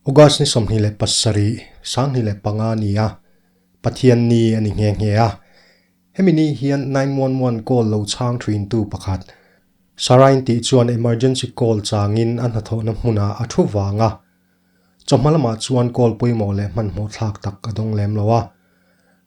August ni 27, 2005 ni a, Pathian ni a ni nghe nghe a. Hemi ni hian 911 call lo chhang thintu pakhat, Sarain tih chuan emergency call changin a hnathawhna hmunah a thu vang a. Chawhma lamah chuan call pawimawh leh hmanhmawh thlak tak a dawng lem lo a.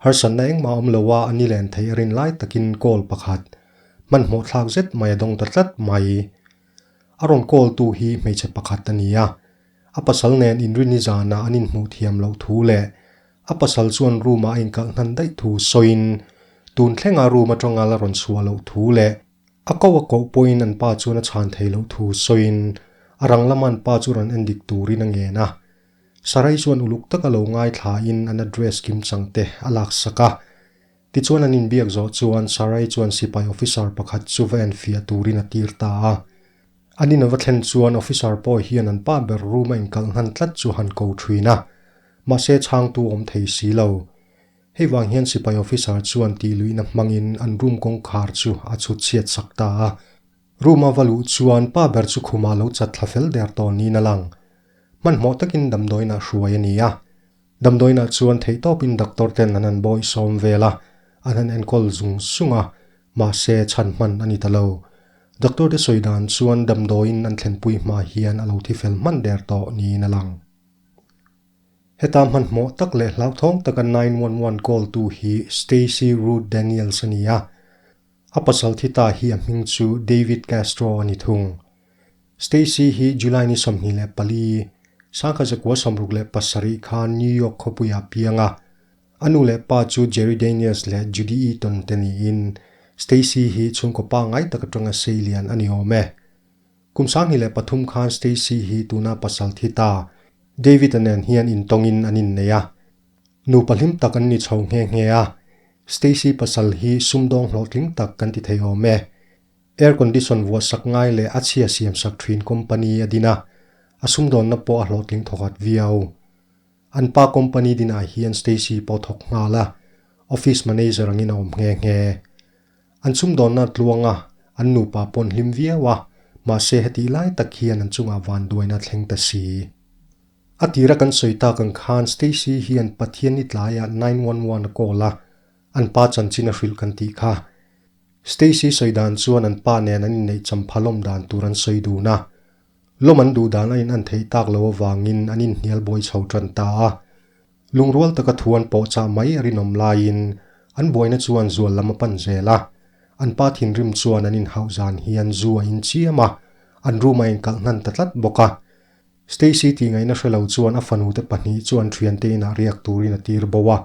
Harsatna engmah awm lo a, a ni len theih a rin lai takin call pakhat, hmanhmawh thlak zet mai a dawng ta tlat mai. A rawn call tu hi hmeichhe pakhat a ni a. A pasal nen inrini zanah an inhmuh thiam loh thu leh a pasal chuan room ah a inkalh hnan daih thu sawiin tun thlenga room atanga la rawn chhuah loh thu leh a ko a koh pawhin an pa chuan a chhan thei loh thu sawiin a rang lama an pa chu rawn en dik turin a ngen a. Sarai chuan uluk taka lo ngaithlain an address kim chang te a laksak a. Tichuan an inbiak zawh chuan Sarai chuan sipai officer pakhat chu va enfiah turin a tir ta a. An in a va thlen chuan officer pawh hian an pa ber room a inkalh hnan tlat chu han ko thin a, mahse chhangtu awm thei si lo. Hei vang hian sipai officer chuan tihluihna hmangin an room kawngkhar chu a chhut chhiat sak ta a. Room a va luh chuan pa ber chu khumah lo chat thla fel der tawh niin a lang. Hmanhmawh takin damdawiinah hruai a ni a. Damdawiinah chuan theihtawpin doctor ten an han bawih sawm vel a, an han enkawl zung zung a, mahse chhan hman a ni ta lo. Doctor te sawi dan chuan damdawiin an thlenpui hma hian a lo thi fel hman der tawh niin a lang. Heta hmanhmawh tak leh hlauthawng taka 911 call tu hi Stacey Ruth Daniels a ni a, a pasal thi ta hi a hming chu David Castro a ni thung. Stacey hi July ni 24, 1967 khan New York khawpuiah piang a. A nu leh pa chu Jerry Daniels leh Judy Eaton te niin Stacey hi chhungkaw pa ngai tak atanga seilian a ni awm e. Kum 2003 khan Stacey hi tuna pasal thi ta David-a nen hian intawngin an innei a. Nupa hlim tak an ni chho nghe nghe a. Stacey pasal hi sumdawng hlawhtling tak kan ti thei awm e. Air condition vuah sak ngai leh a chhia siam sak thin company a din a, a sumdawnna pawh a hlawhtling thawkhat viau. An pa company dinah hian Stacy pawh thawk nghal a, office manager angin a awm nghe nghe. An sumdawnna a tluang a, an nupa pawh an hlim viau a, mahse hetih lai tak hian an chungah vanduaina a thleng ta si. A tira kan sawi tak ang khan Stacy hian Pathianni tlaiah 911 a call a, an pa chanchin a hrilh kan tih kha. Stacy sawi dan chuan an pa nen an inneih champha lawm dan tur an sawi dun a. Lawm an duh dan a in an theih tak lo avangin an inhnial buai chho tan ta a. Lungrual taka thu an pawh chah mai a rinawm laiin an buaina chuan zual lam a pan zel a. An pa thinrim chuan an inhauh zan hian zu a inchiam a, an room a inkalh hnan ta tlat bawk a. Stacy tih ngaihna hre lo chuan a fanute pahnih chu an thiante inah riak turin a tir bo a.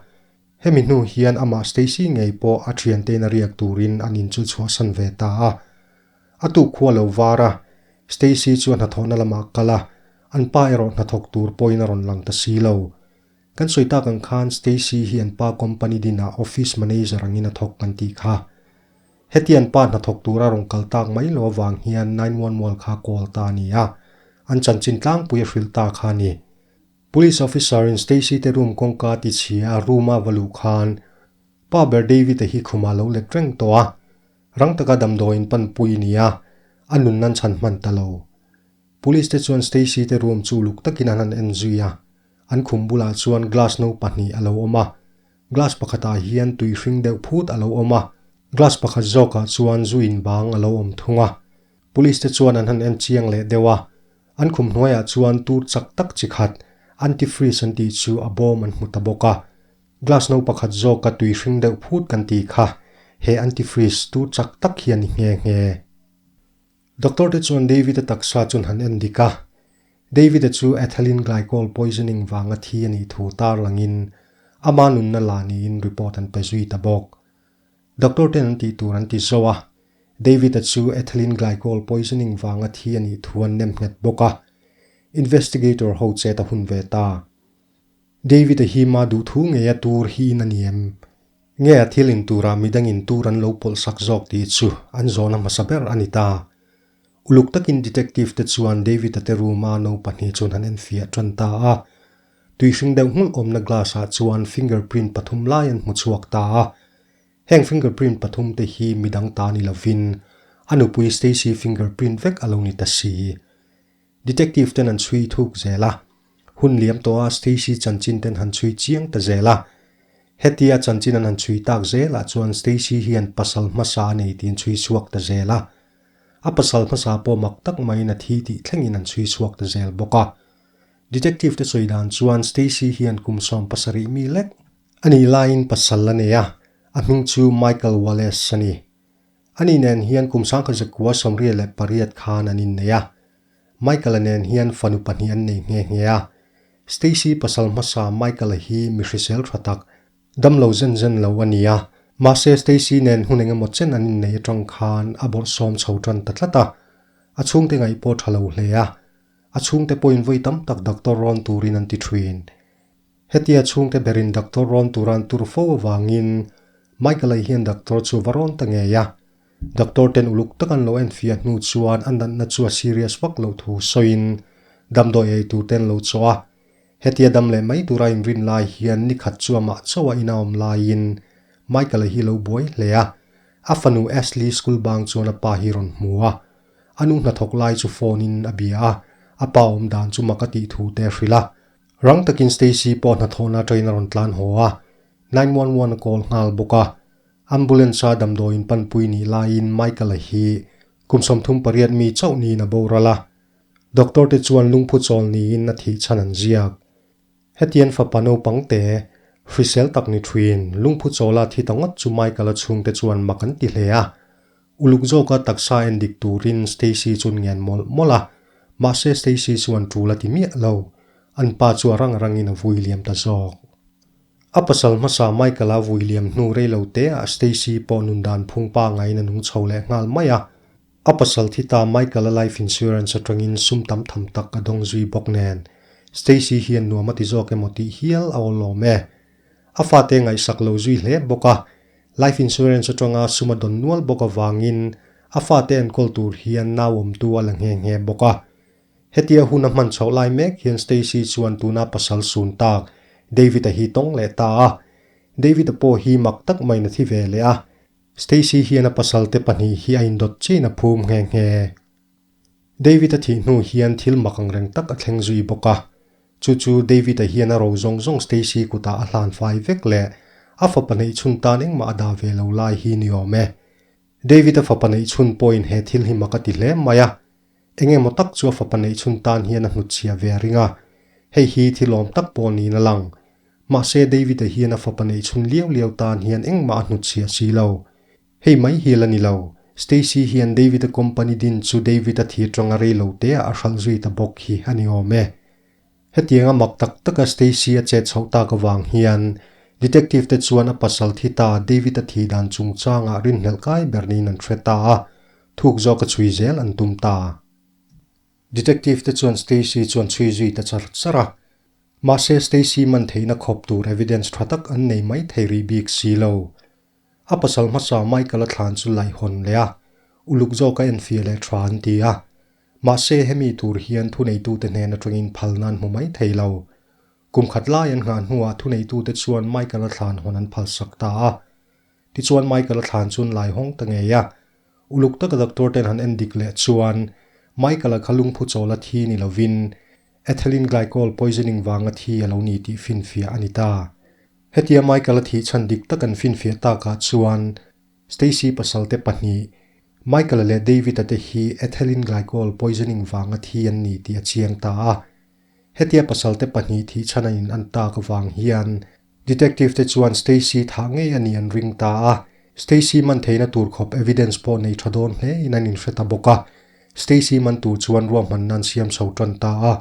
Hemi hnu hian amah Stacy ngei pawh a thiantein a riak turin an in chu chhuahsan ve ta a. A tuk khua lo var a, Stacy chu a hnathawhna lamah kal a, an pa erawh hnathawk tur pawhin a rawn lang ta si lo. Kan sawi tak ang khan Stacy hi an pa company dinah office manager angin a thawk kan tih kha. Heti an pa hnathawk tura rawn kal tak mai lo avang hian 911 kha call ta a ni a, an chanchin tlangpui a hrilh ta kha a ni. Police officer in Stacy te room kawngka ti chhia a room a va luh khan pa ber David a hi khumah lo let reng tawh a, rang taka damdawiin panpui ni a, a nun nan chhan hman ta lo. Police te chuan Stacy te room chu uluk takin an han en zui a, an khum bulah chuan glass no pahnih a lo awm a, glass pakhatah hian tui hring deuh phut a lo awm a, glass pakhat zawkah chuan zu in bang a lo awm thung a. Police te chuan an han en chiang leh deuh a, An khum hnuaiah chuan tur chak tak chi khat, antifreeze an tih chu a bawm an hmu ta bawk a. Glass no pakhat zawka tui hring deuh phut kan tih kha he antifreeze tur chak tak hi a ni nghe nghe. Doctor te chuan David-a taksa chuan han en dik a, David-a chu ethylene glycol poisoning vanga thi a nih thu tarlangin ama nunna la niin report an pe zui ta bawk. Doctor ten an tih tur an ti zo a, David-a chu ethylene glycol poisoning vanga thi a nih thu an nem nghet bawk a, investigator ho chet a hun ve ta. David-a hi ma duh thu ngei a tur hi in a ni em? Nge a thil in turah midangin tur an lo pawlh sak zawk tih chu an zawhna hmasa ber a ni ta. Uluk takin detective te chuan David-a te room a no pahnih chuan han enfiah tan ta a. Tui hring deuh nghulh awmna glass ah chuan fingerprint pathum lai an hmu chhuak ta a. Heng fingerprint pathum te hi midang ta ni lovin a nupui Stacy fingerprint vek a lo ni ta si. Detective ten an chhui thuk zel a. Hun liam tawha Stacy chanchin ten han chhui chiang ta zel a. Hetia chanchin an han chhui tak zelah chuan Stacy hian pasal hmasa a nei tiin chhui chhuak ta zel a. A pasal hmasa pawh mak tak maiin a thi tih thlengin an chhui chhuak ta zel bawk a. Detective te sawi dan chuan Stacy hian kum 70 mi lek a nih laiin pasal a nei a, a hming chu Michael Wallace a ni. Ani nen hian kum 1998 khan an innei a. Michael-a nen hian fanu pahnih an nei nghe nghe a. Stacy pasal hmasa Michael-a hi mi hrisel tha tak, damlo zen zen lo a ni a. Mahse Stacy nen hun engemaw chen an innei atang khan a bawrhsawm chho tan ta tlat a. A chhungte ngaih pawh tha lo hle a. A chhungte pawhin vawi tam tak doctor rawn turin an ti thin. Hetia chhungte berin doctor rawn tura an tur fo avangin Michael-a hian doctor chu va rawn ta ngei a. Doctor ten uluk tak an lo enfiah hnu chuan a natna chu a serious vak loh thu sawiin damdawi ei tur ten lo chawh a. Hetia dam leh mai tura inrin lai hian nikhat chu amah chauha ina awm laiin Michael-a hi lo buai hle a. A fanu Ashley school bang chuan a pa hi rawn hmu a. A nu hnathawk lai chu phone in a bia a, a pa awm dan chu mak a tih thu te a hrilh a. Rang takin Stacy pawh hnathawhna atangin a rawn tlan haw a, 911 a call nghal bawk a. Ambulance a damdawiin panpui nih laiin Michael-a hi kum 38 mi chauh niin a boral a. Doctor te chuan lungphu chawl niin a thih chhan an ziak. Hetian fapa naupang te, hrisel tak ni thuin lungphu chawla thi ta ngawt chu Michael-a chhungte chuan mak an ti hle a. Uluk zawka taksa en dik turin Stacy chuan ngen mawlh mawlh a, mahse Stacy chuan tul a ti miah lo. An pa chu a rang rangin a vui liam ta zawk. A pasal hmasa Michael-a vui liam hnu rei lo te ah Stacy pawh nun dan phung pangaiin a nung chho leh nghal mai a. A pasal thi ta Michael-a life insurance atangin sum tam tham tak a dawng zui bawk nen Stacy hian nuam a ti zawk emaw tih hial a awlawm e. A fate ngaihsak lo zui hle bawk a, life insurance atanga sum a dawn nual bawk avangin a fate enkawl tur hian nau awmtu a la nghe nghe bawk a. Hetia hun a hman chhoh lai mek hian Stacy chuan tuna pasal sun tak David-a hi tawng leh ta a. David-a pawh hi mak tak maiin a thi ve leh a. Stacy hian a pasalte pahnih hi a indawt chiin a phum nghe nghe. David-a thih hnu hian thil mak ang reng tak a thleng zui bawk a. Chu chu David-a hian a ro zawng zawng Stacy kutah a hlan fai vek leh a fapa neih chhun tan engmah a dah ve lo lai hi ni awm e. David-a fapa neih chhun pawhin he thil hi mak a ti hle mai a. Eng emaw tak chu a fapa neih chhun tan hian a hnutchhia ve a ring a. Hei hi thil awm tak pawh niin a lang. Mahse David-a hian a fapa neih chhun liau liau tan hian engmah a hnutchhia si lo. Hei mai hi la ni lo, Stacy hian David-a company din chu David-a thi atanga rei lo te ah a hralh zui ta bawk hi a ni awm e. Hetianga mak tak taka Stacy a chet chhoh tak avang hian Detective te chuan a pasal thi ta David-a thi dan chungchangah rinhlelh kai ber niin an hre ta a, thuk zawk a chhui zel an tum ta. Detective te chuan Stacy chuan chhui zui ta char char a, mahse Stacy man theihna khawp tur evidence tha tak an nei mai thei rih bik si lo. A pasal hmasa Michael-a thlan chu laihawn leh a, uluk zawka enfiah leh tha an ti a. Mahse, hemi tur hian thuneitute hnen atangin phalna an hmu mai thei lo. Kum khat lai an nghah hnuah thuneitute chuan Michael-a thlan hawn an phalsak ta a. Tichuan Michael-a thlan chu an laihawng ta ngei a. Uluk taka doctor ten han endik leh chuan Michael-a kha lungphu chawla thi ni lovin ethylene glycol poisoning vanga thi a lo ni tih finfiah a ni ta. Hetia Michael-a thih chhan dik tak an finfiah takah chuan Stacy pasalte pahnih, Michael-a leh David-a te hi ethylene glycol poisoning vanga thi an ni tih a chiang ta a. Hetia pasalte pahnih thih chhan an in an tak avang hian detective te chuan Stacy thah ngei a nih an ring ta a. Stacy man theihna tur khawp evidence pawh nei tha dawn hle in an inhre ta bawk a. Stacy man tur chuan ruahmanna an siam chho tan ta a.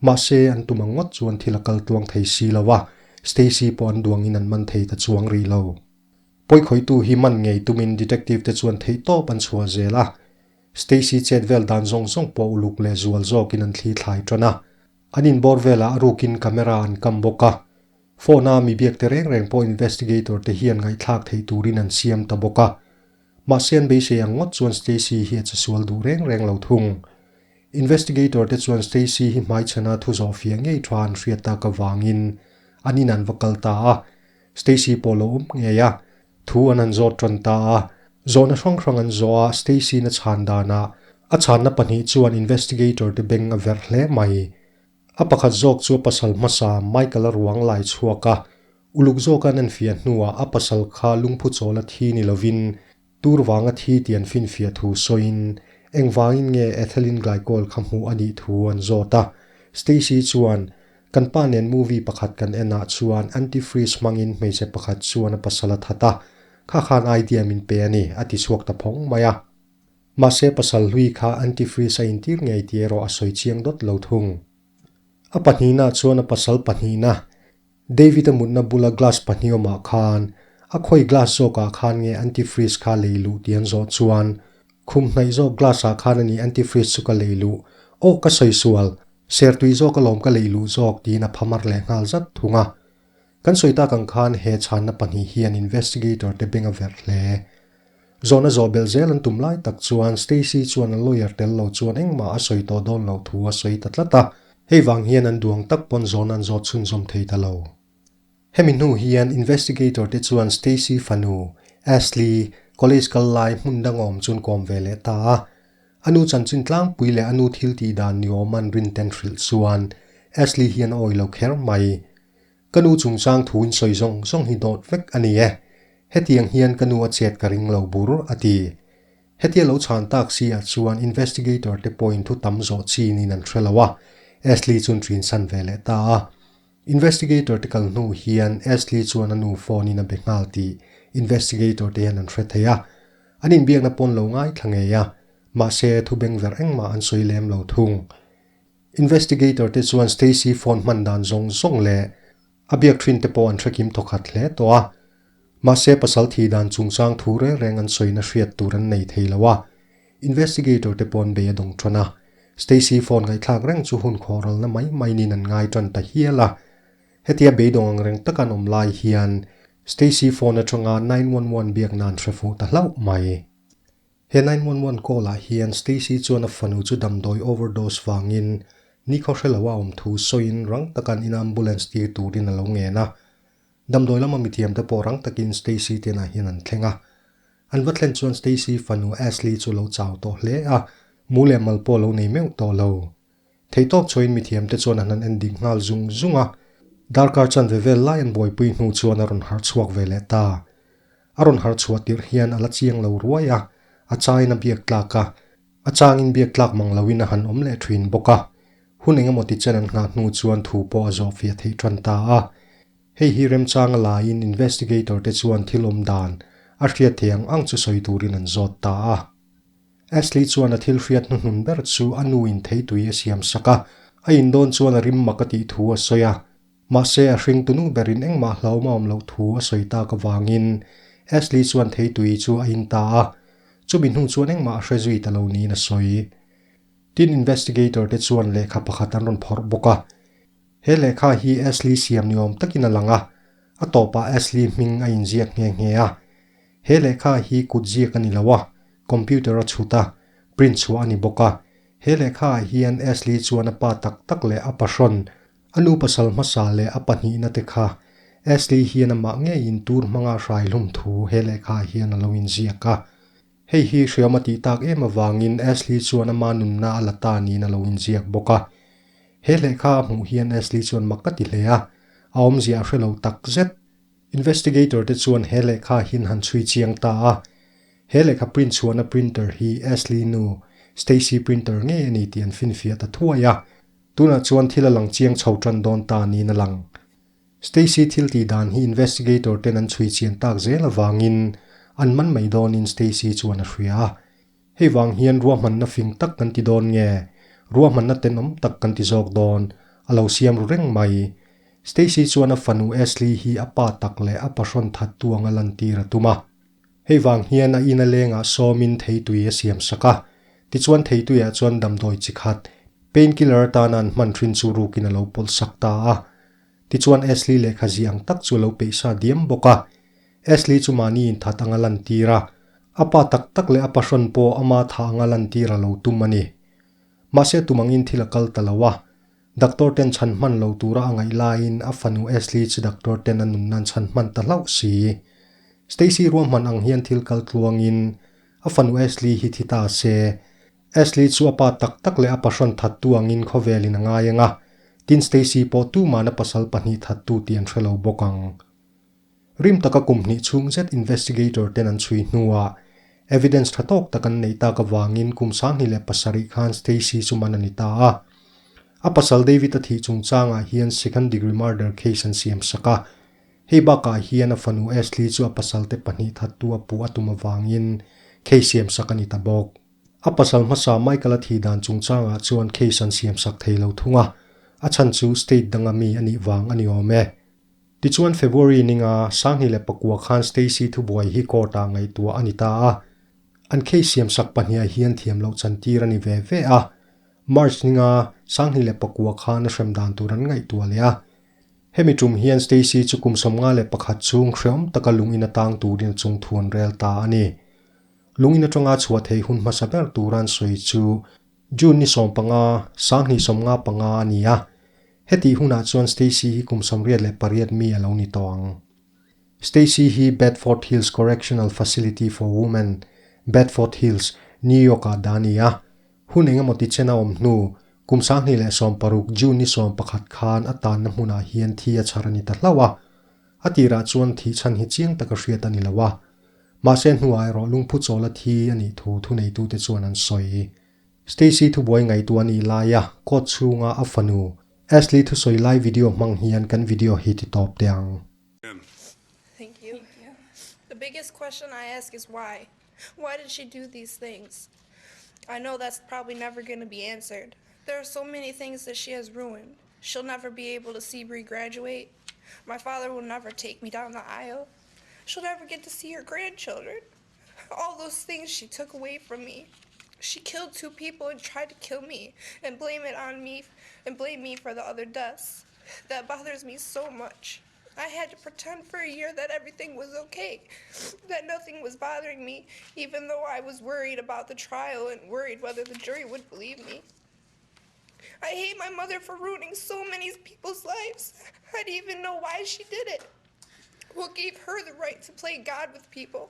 Mahse, an tum ang ngawt chuan thil a kal tluang thei si lo a, Stacy pawh an duangin an man thei ta chuang rih lo. Pawikhawihtu hi man ngei tumin detective te chuan theihtawp an chhuah zel a, Stacy chet vel dan zawng zawng pawh uluk leh zual zawkin an thli thlai tan a. An inbawr velah a rukin camera an kam bawk a, phone a mi biak te reng reng pawh investigator te hian ngaihthlak theih turin an siam ta bawk a. Mahse an beisei ang ngawt chuan Stacy hi a chesual duh reng reng lo thung. Investigator te chuan Stacy hi hmaichhana thu zawh fiah ngei tha an hriat tak avangin an in an va kal ta a, Stacy pawh lo awm ngei a, thu an han zawt tan ta a. Zawhna hrang hrang an zawh a, Stacy na chhan danah a chhanna pahnih chuan investigator te beng a verh hle mai. A pakhat zawk chu a pasal hmasa Michael-a ruang lai chhuak a, uluk zawka an enfiah hnuah a pasal kha lungphu chawl a thi ni lovin tur vanga thi tih an finfiah thu sawiin engvangin nge ethylene glycol kha hmuh a nih thu an zawt a. Stacy chuan, Kan pa nen movie pakhat kan en ah chuan antifreeze hmangin hmeichhe pakhat chuan a pasal a that a, kha khan idea min pe a ni, a ti chhuak ta phawng mai a. Mahse pasal hlui kha antifreeze a intir ngei tih erawh a sawi chiang dawt lo thung. A pahnihna chuan a pasal pahnihna, David-a mutna bula glass pahnih awmah khan a khawi glass zawkah khan nge antifreeze kha lei luh tih an zawh chuan khum hnaih zawk glass ah khan a ni antifreeze chu ka lei luh. Aw ka sawi sual, sertui zawk alawm ka lei luh zawk tiin a phamar leh nghal zat thung a. Kan sawi tak ang khan he chhanna pahnih hian investigator te beng a verh hle. Zawhna zawh belh zel an tum lai tak chuan Stacy chuan a lawyer tel lo chuan engmah a sawi tawh dawn lo thu a sawi ta tlat a, hei vang hian an duang tak pawn zawhna an zawt chhunzawm thei ta lo. Hemi hnu hian investigator te chuan Stacy fanu, Ashley, college kal lai hmun dang awm chu an kawm ve leh ta a. A nu chanchin tlangpui leh a nu thil tih dan ni awm an rin ten hrilh chuan Ashley hian a awih lo kher mai. Ka nu chungchang thu in sawi zawng zawng hi dawt vek a ni e. Hetiang hian ka nu a chet ka ring lo bur, a ti. Hetia lo chhan tak si ah chuan investigator te pawhin thu tam zawh chin in an hre lo a, Ashley chuan ṭin san ve leh ta a. Investigator te kal hnu hian Ashley chuan a nu phone in a be nghal tih investigator te hian an hre thei a. An inbiakna pawn lo ngaithla ngei a, mahse thu bengverh engmah an sawi lem lo thung. Investigator te chuan Stacy phone hman dan zawng zawng leh a biak thin te pawh an hrekim thawkhat hle tawh a. Mahse pasal thi dan chungchang thu reng reng an sawina hriat tur an nei thei lo a. Investigator te pawh an bei a dawng tan a. Stacy phone ngaihthlak reng chu hun khawhralna mai mai niin an ngai tan ta hial a. Hetia beidawng ang reng taka an awm lai hian Stacy phone atanga 911 biakna an hre fuh ta hlauh mai. He 911 call ah hian Stacy chuan a fanu chu damdawi overdose vangin nikhaw hre lo a awm thu sawiin rang taka an in ambulance tir turin a lo ngen a. Damdawi lama mithiam te pawh rang takin Stacy te inah hian an thleng a. An va thlen chuan Stacy fanu Ashley chu lo chau tawh hle a, mu leh mal pawh a lo nei meuh tawh lo. Theihtawp chhuahin mithiam te chuan an han en dik nghal zung zung a, darkar chanve vel lai an buaipui hnu chuan a rawn harh chhuak ve leh ta. A rawn harh chhuah tirh hian a la chiang lo ruai a, a chain a biak tlak a, a changin biak tlak mang loin a han awm leh thin bawk a. Hun eng emaw ti chen an nghah hnu chuan thu pawh a zawh fiah theih tan ta a. Hei hi remchanga laiin investigator te chuan thil awm dan a hriat thei ang ang chu sawi turin an zawt ta a. Ashley chuan a thil hriat hnuhnun ber chu a nu in theitui a siam sak a, a in dawn chuan a rim mak a tih thu a sawi a. Mahse a hring tunu berin engmah hlauhma awm loh thu a sawi tak avangin Ashley chuan theitui chu a in ta a, chumi hnu chuan engmah a hre zui ta lo niin a sawi. Tin investigator te chuan lehkha pakhat an rawn phawrh bawk a. He lehkha hi Ashley siam ni awm takin a lang a, a tawpah Ashley hming a inziak nghe nghe a. He lehkha hi kut ziak a ni lo a, computer a chhut a, print chhuah a ni bawk a. He lehkha ah hian Ashley chuan a pa tak tak leh a pahrawn, a nu pasal hmasa leh a pahnihna te kha Ashley hian amah ngeiin tur hmanga hrai hlum thu he lehkha ah hian a lo inziak a. Hei hi hriam a tih tak em avangin Ashley chuan ama nunna a la ta niin a lo inziak bawk a. He lehkha a hmuh hian Ashley chuan mak ka ti hle a, a awmzia a hre lo tak zet. Investigator te chuan he lehkha hin han chhui chiang ta a. He lehkha print chhuahna printer hi Ashley nu, Stacy printer ngei a ni tih an finfiah ta thuai a. Tunah chuan thil a lang chiang chho tan dawn ta niin a lang. Stacy thil tih dan hi investigator ten an chhui chian tak zel avangin an man mai dawnin Stacy chuan a hria a. Hei vang hian ruahmanna fing tak kan ti dawn nge, ruahmanna tenawm tak kan ti zawk dawn, a lo siam ru reng mai. Stacy chuan a fanu Ashley hi a pa tak leh a pahrawn that tu anga lantir a tum a. Hei vang hian a ina lengah sawmin theitui a siam sak a, tichuan theituiah chuan damdawi chi khat, painkiller atana an hman thin chu rukin a lo pawlh sak ta a. Tichuan Ashley lehkha zi ang tak chu a lo peih sa diam bawk a. Ashley chu mahni inthat anga lantir a, a pa tak tak leh a pahrawn pawh ama tha anga lantir a lo tum a ni. Mahse tum angin thil a kal ta lo a, Doctor ten chhan hman lo tura a ngaih laiin a fanu Ashley chu doctor ten a nun nan chhan hman ta hlauh si. Stacy ruahman ang hian thil kal tluangin a fanu Ashley hi thi ta se. Ashley chu a pa tak tak leh a pahrawn that tu angin khawvelin a ngai ang a. Tin Stacy pawh tuman a pasal pahnih thattu tih an hre lo bawk ang. Rim taka kum hnih chhung zet investigator ten an chhui hnuah evidence tha tawk tak an neih tak avangin kum 2007 khan Stacy chu man a ni ta a. A pasal David a thih chungchangah hian second degree murder case an siam sak a. Hei bakah hian a fanu Ashley chu a pasalte pahnih thattu a puh a tum avangin case siam sak a ni ta bawk. A pasal hmasa Michael-a thih dan chungchangah chuan case an siam sak thei lo thung a, a chhan chu state danga mi a nih vang a ni awm e. Tichuan February ninga 2009 khan Stacey thubuai hi court-ah ngaihtuah a ni ta a, an case siam sak pahniha hian thiam loh chantir a ni ve ve a. March ninga 2009 khan a hrem dan tur an ngaihtuah leh a. Hemi tum hian Stacey chu kum 51 chhung hreawm taka lungin a tang turin a chung thu an rel ta a ni. Lungin atanga chhuah theih hun hmasa ber tura an sawi chu June ni 15, 2055 a ni a. Hetih hunah chuan Stacey hi kum 88 mi a lo ni tawh ang. Stacey hi Bedford Hills Correctional Facility for Women, Bedford Hills, New York-ah dah a ni a. Hun engemaw ti chen a awm hnu, kum 2016 June ni 11 khan a tanna hmunah hian thi a chhar a ni ta hlauh a. A tirah chuan thih chhan hi chiang taka hriat a ni lo a. Mahse hnuah erawh lungphu chawla thi a nih thu thuneitute chuan an sawi. Stacey thubuai ngaihtuah a nih laia court chhunga a fanu Ashley thusawi lai video hmang hian kan video hi ti tawp teh ang. Thank you. The biggest question I ask is why? Why did she do these things? I know that's probably never going to be answered. There are so many things that she has ruined. She'll never be able to see Bree graduate. My father will never take me down the aisle. She'll never get to see her grandchildren. All those things she took away from me. She killed two people and tried to kill me and blame it on me and blame me for the other deaths. That bothers me so much. I had to pretend for a year that everything was okay, that nothing was bothering me, even though I was worried about the trial and worried whether the jury would believe me. I hate my mother for ruining so many people's lives. I didn't even know why she did it. What gave her the right to play God with people?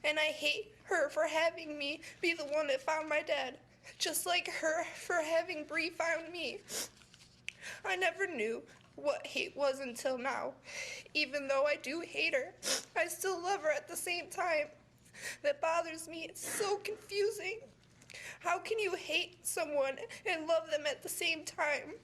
And I hate her for having me be the one that found my dad, just like her for having Bree found me. I never knew what hate was until now. Even though I do hate her, I still love her at the same time. That bothers me. It's so confusing. How can you hate someone and love them at the same time?